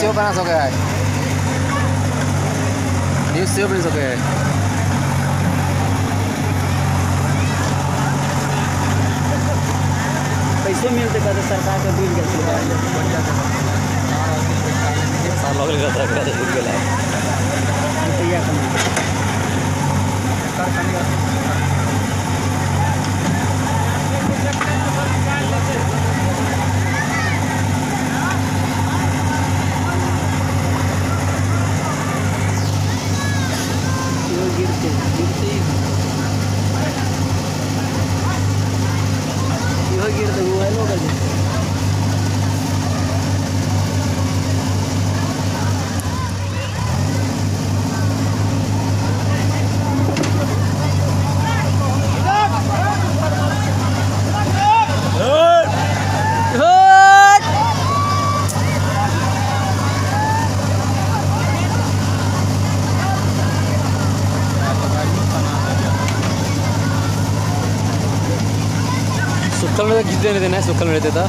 सेहो बना सकै है, न्यूज सेहो बनि सकै है। पैसो मिलते कहते सरकार के डूबि गेल छलै। साल लगल रहता डूबि गेलै। रुपैआ कमा इहो गिरते गिरते, इहो गिरते, मोबाइलो कर जेतै। हट! सुखल में घिच देने देना है, सुखल में रहते था।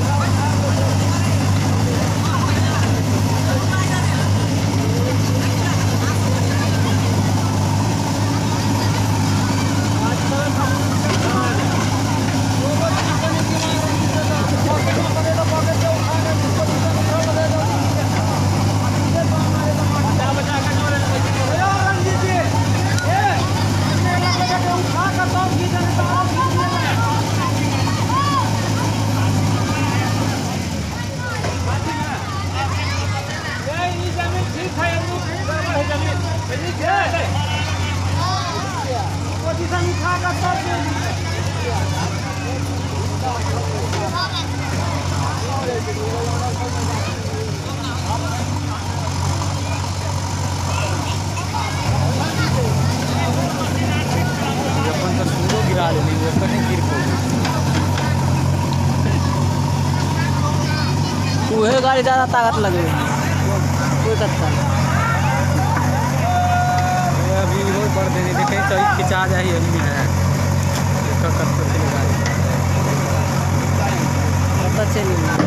अपन तऽ सूरो गिरा लेली, ओकर नहि गिर पौली। उहे गाड़ी ज़्यादा ताकत लगे कोई कत्ता। अभी इहो कर देने देखे तो खिंचा जाही अभी है कत्तो चले गाड़ी। कत्ता चली।